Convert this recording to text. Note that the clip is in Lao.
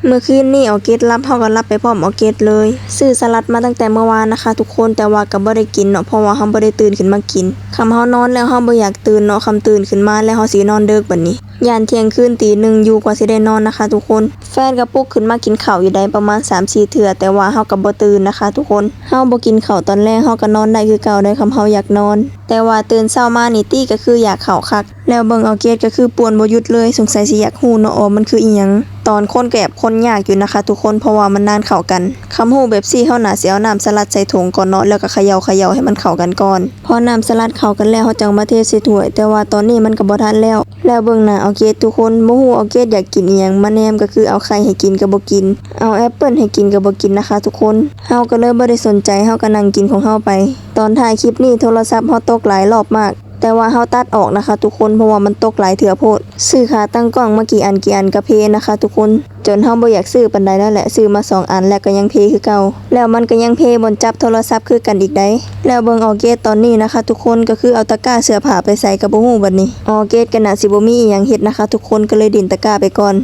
ມື້ຄືນນີ້ອອເກດຫຼັບ ເຮົາກໍຫຼັບໄປພ້ອມອອເກດເລີຍ. ຊື້ສະລັດມາຕັ້ງແຕ່ເມື່ອວານນະຄະທຸກຄົນ ແຕ່ວ່າກໍບໍ່ໄດ້ກິນເນາະ ເພາະວ່າເຮົາບໍ່ໄດ້ຕື່ນຂຶ້ນມາກິນ. ຄ່ຳເຮົານອນແລ້ວ ເຮົາບໍ່ຢາກຕື່ນເນາະ ຄ່ຳຕື່ນຂຶ້ນມາແລ້ວເຮົາຊິນອນເດິກບັດນີ້ ຢ້ານທ່ຽງຄືນຕີໜຶ່ງຢູ່ກວ່າຊິໄດ້ນອນນະຄະທຸກຄົນ. ແຟນກໍປຸກຂຶ້ນມາກິນເຂົ້າຢູ່ໃດ ປະມານສາມສີ່ເທື່ອ ແຕ່ວ່າເຮົາກໍບໍ່ຕື່ນນະຄະທຸກຄົນ. ເຮົາບໍ່ກິນເຂົ້າຕອນແລງ ເຮົາກໍນອນໄດ້ຄືເກົ່າໃດ໋ ຄ່ຳເຮົາຢາກນອນ. ແຕ່ວ່າຕື່ນເຊົ້າມານີ້ຕິ ກໍຄືຢາກເຂົ້າຄັກ. ແລ້ວເບິ່ງອອເກດກໍຄືປ່ວນບໍ່ຢຸດເລີຍ ສົງໄສຊິຢາກຮູ້ເນາະ ອໍ ມັນຄືອີ່ຫຍັງ. ຕອນຄົນກໍແອບຄົນຍາກຢູ່ນະຄະທຸກຄົນ ເພາະວ່າມັນນານເຂົ້າກັນ. ຄັນຮູ້ແບບຊີ້ ເຮົາໜ້າຊິເອົານ້ຳສະຫຼັດໃສ່ຖົງກ່ອນເນາະ ແລ້ວກໍຂະເຍົາໆໃຫ້ມັນເຂົ້າກັນກ່ອນ. ພໍນ້ຳສະຫຼັດເຂົ້າກັນແລ້ວ ເຮົາຈັ່ງມາເທໃສ່ຖ້ວຍ ແຕ່ວ່າຕອນນີ້ມັນກໍບໍ່ທັນແລ້ວ. ແລ້ວເບິ່ງໜ້າອອເກດທຸກຄົນ ບໍ່ຮູ້ອອເກດຢາກກິນອີ່ຫຍັງ ມາແນມກໍຄືເອົາໄຂ່ໃຫ້ກິນກໍບໍ່ກິນ ເອົາແອັບເປິ້ນໃຫ້ກິນກໍບໍ່ກິນນະຄະທຸກຄົນ. ເຮົາກໍເລີຍບໍ່ໄດ້ສົນໃຈ ເຮົາກໍນັ່ງກິນຂອງເຮົາໄປ. ຕອນທ້າຍຄລິບນີ້ໂທລະສັບເຮົາຕົກຫຼາຍລອບມາກ ແຕ່ວ່າເຮົາຕັດອອກນະຄະທຸກຄົນ ເພາະວ່າມັນຕົກຫຼາຍເທື່ອໂພດ. ຊື້ຂາຕັ້ງກ້ອງມາກີ່ອັນກີ່ອັນກະເພນະຄະທຸກຄົນ ຈົນເຮົາບໍ່ຢາກຊື້ປານໃດແລ້ວແຫຼະ ຊື້ມາສອງອັນແລ້ວກໍຍັງເພຄືເກົ່າ ແລ້ວມັນກໍຍັງເພບ່ອນຈັບໂທລະສັບຄືກັນອີກໃດ໋. ແລ້ວເບິ່ງອອເກດຕອນນີ້ນະຄະທຸກຄົນ ກໍຄືເອົາຕະກ້າເສື້ອຜ້າໄປໃສກໍບໍ່ຮູ້ບັດນີ້. ອອເກດກໍໜ້າຊິບໍ່ມີອີ່ຫຍັງເຮັດນະຄະທຸກຄົນ ກໍເລີຍດິ້ນຕະກ້າໄປກ່ອນ.